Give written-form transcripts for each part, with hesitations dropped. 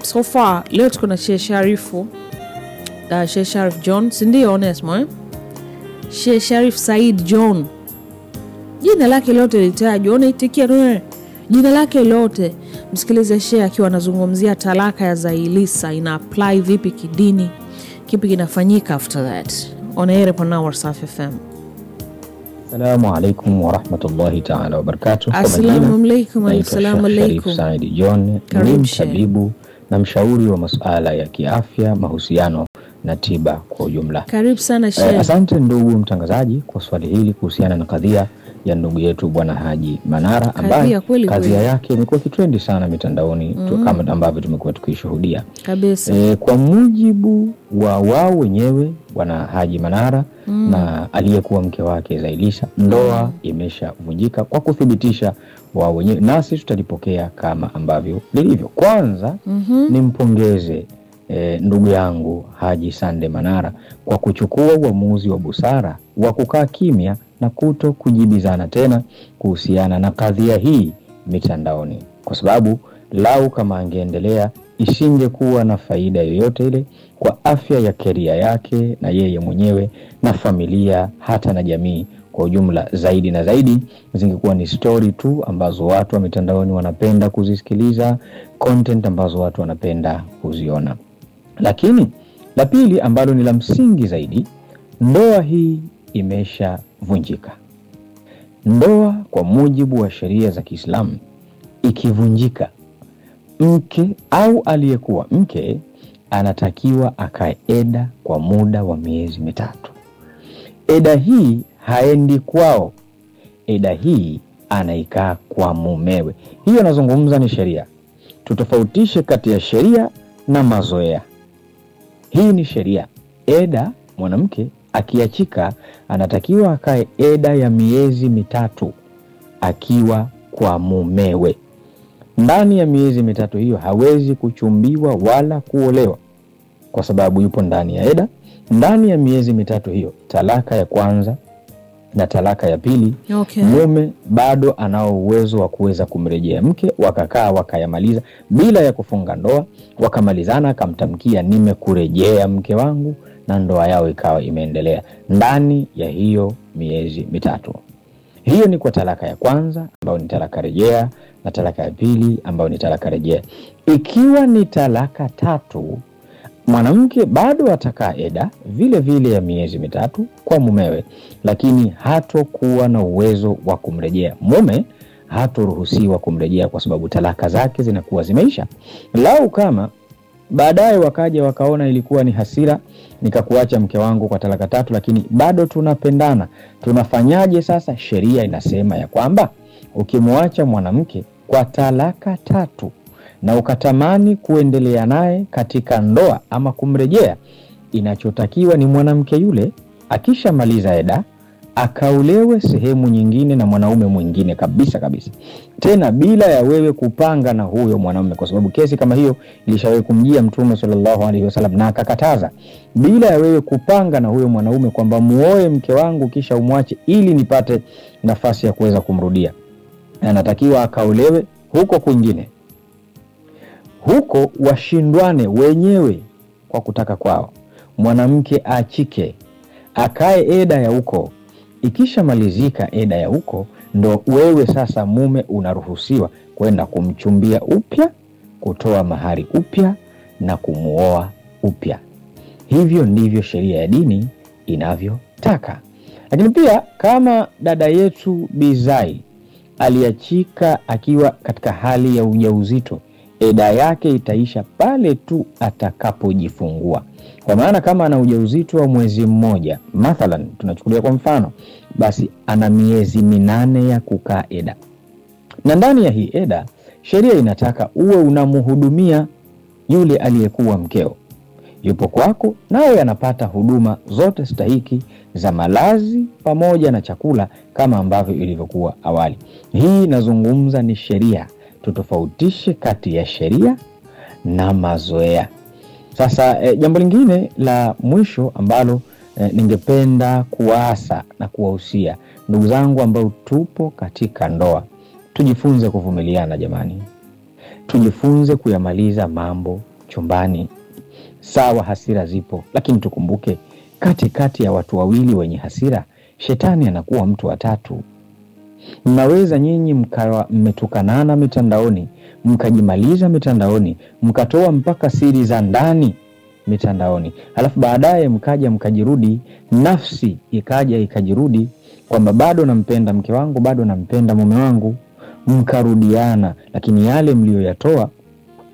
So far leo tuko na Sheikh Sharifu, Sheikh Sharif John, si ndio Onesmo eh? Sheikh Sharif Said John. Jina lake lote litajwa, unaitikia tu jina lake lote. Msikilize Sheikh akiwa anazungumzia talaka ya Zailisa ina apply vipi kidini, kipi kinafanyika after that. On air upon our Wasafi FM. Assalamu alaikum wa rahmatullahi ta'ala wa barakatuh. Assalamu alaikum wa assalamu alaikum. Sharif Said John ni mtabibu na mshauri wa masuala ya kiafya, mahusiano na tiba kwa ujumla. Karibu sana Sheikh. Asante ndugu mtangazaji kwa swali hili kuhusiana na kadhia ya ndugu yetu Bwana Haji Manara ambaye kadhia yake imekuwa kitrendi sana mitandaoni kama ambavyo tumekuwa tukishuhudia. Kabisa. Kwa mujibu wa wao wenyewe Bwana Haji Manara na aliyekuwa mke wake Zailisa, ndoa imeshavunjika kwa kuthibitisha wao wenyewe, nasi tutalipokea kama ambavyo lilivyo. Kwanza nimpongeze ndugu yangu Haji Sande Manara kwa kuchukua uamuzi wa busara wa kukaa kimya na kuto kujibizana tena kuhusiana na kadhia hii mitandaoni, kwa sababu lau kama angeendelea isingekuwa na faida yoyote ile kwa afya ya keria yake na yeye mwenyewe na familia, hata na jamii kwa ujumla. Zaidi na zaidi zingekuwa ni story tu ambazo watu wa mitandaoni wanapenda kuzisikiliza, content ambazo watu wanapenda kuziona. Lakini la pili ambalo ni la msingi zaidi, ndoa hii imeshavunjika. Ndoa kwa mujibu wa sheria za Kiislamu ikivunjika, mke au aliyekuwa mke anatakiwa akae eda kwa muda wa miezi mitatu. Eda hii haendi kwao, eda hii anaikaa kwa mumewe. Hiyo nazungumza ni sheria. Tutofautishe kati ya sheria na mazoea. Hii ni sheria. Eda mwanamke akiachika anatakiwa akae eda ya miezi mitatu akiwa kwa mumewe. Ndani ya miezi mitatu hiyo hawezi kuchumbiwa wala kuolewa kwa sababu yupo ndani ya eda. Ndani ya miezi mitatu hiyo, talaka ya kwanza na talaka ya pili, mume bado anao uwezo wa kuweza kumrejea mke, wakakaa wakayamaliza bila ya kufunga ndoa, wakamalizana, akamtamkia nimekurejea mke wangu, na ndoa yao ikawa imeendelea ndani ya hiyo miezi mitatu. Hiyo ni kwa talaka ya kwanza ambayo ni talaka rejea na talaka ya pili ambayo ni talaka rejea. Ikiwa ni talaka tatu, mwanamke bado atakaa eda vile vile ya miezi mitatu kwa mumewe, lakini hatokuwa na uwezo wa kumrejea. Mume hatoruhusiwa kumrejea kwa sababu talaka zake zinakuwa zimeisha. Lau kama baadaye wakaja wakaona ilikuwa ni hasira, nikakuacha mke wangu kwa talaka tatu, lakini bado tunapendana, tunafanyaje sasa? Sheria inasema ya kwamba ukimwacha mwanamke kwa talaka tatu na ukatamani kuendelea naye katika ndoa ama kumrejea, inachotakiwa ni mwanamke yule akishamaliza eda akaolewe sehemu nyingine na mwanaume mwingine kabisa kabisa, tena bila ya wewe kupanga na huyo mwanaume, kwa sababu kesi kama hiyo ilishawahi kumjia Mtume sallallahu alaihi wasallam na akakataza, bila ya wewe kupanga na huyo mwanaume kwamba muoe mke wangu kisha umwache ili nipate nafasi ya kuweza kumrudia. Anatakiwa akaolewe huko kwingine, huko washindwane wenyewe kwa kutaka kwao. Mwanamke aachike akae eda ya huko. Ikishamalizika eda ya huko, ndo wewe sasa mume unaruhusiwa kwenda kumchumbia upya, kutoa mahari upya na kumuoa upya. Hivyo ndivyo sheria ya dini inavyotaka. Lakini pia kama dada yetu Bizai aliachika akiwa katika hali ya ujauzito, eda yake itaisha pale tu atakapojifungua. Kwa maana kama ana ujauzito wa mwezi mmoja, mathalan tunachukulia kwa mfano, basi ana miezi 8 ya kukaa eda. Na ndani ya hii eda, sheria inataka uwe unamhudumia yule aliyekuwa mkeo. Yupo kwako nawe anapata huduma zote stahiki za malazi pamoja na chakula kama ambavyo ilivyokuwa awali. Hii nazungumza ni sheria. Tutofautishe kati ya sheria na mazoea. Sasa jambo lingine la mwisho ambalo ningependa kuwaasa na kuwahusia ndugu zangu ambao tupo katika ndoa, tujifunze kuvumiliana jamani. Tujifunze kuyamaliza mambo chumbani. Sawa, hasira zipo, lakini tukumbuke katikati ya watu wawili wenye hasira, shetani anakuwa mtu wa tatu. Mnaweza nyinyi mkawa mmetukanana mitandaoni, mkajimaliza mitandaoni, mkatoa mpaka siri za ndani mitandaoni, halafu baadaye mkaja mkajirudi, nafsi ikaja ikajirudi kwamba bado nampenda mke wangu, bado nampenda mume wangu, mkarudiana, lakini yale mliyoyatoa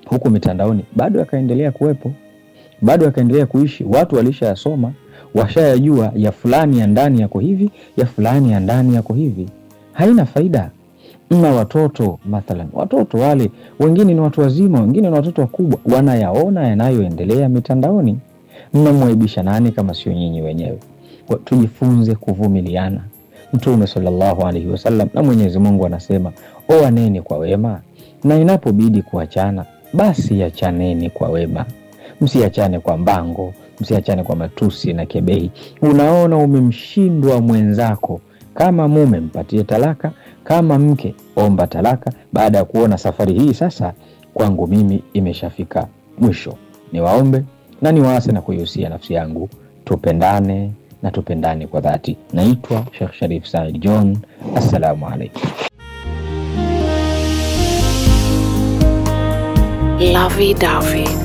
huku mitandaoni bado yakaendelea kuwepo, bado yakaendelea kuishi. Watu walishayasoma, washayajua, ya fulani ya ndani yako hivi, ya fulani ya ndani yako hivi. Haina faida. Mna watoto mathalan, watoto wale wengine ni watu wazima, wengine ni watoto wakubwa, wanayaona yanayoendelea mitandaoni. Mnamwaibisha nani kama sio nyinyi wenyewe? Kwa tujifunze kuvumiliana. Mtume sallallahu alaihi wasallam na Mwenyezi Mungu anasema, oaneni kwa wema na inapobidi kuachana basi achaneni kwa wema. Msiachane kwa mbango, msiachane kwa matusi na kebehi. Unaona umemshindwa mwenzako, kama mume mpatie talaka, kama mke omba talaka, baada ya kuona safari hii sasa kwangu mimi imeshafika mwisho. Niwaombe na niwaase na kuihusia nafsi yangu, tupendane na tupendane kwa dhati. Naitwa Sheikh Sharif Said John. Assalamu alaikum. Lovey Dovey.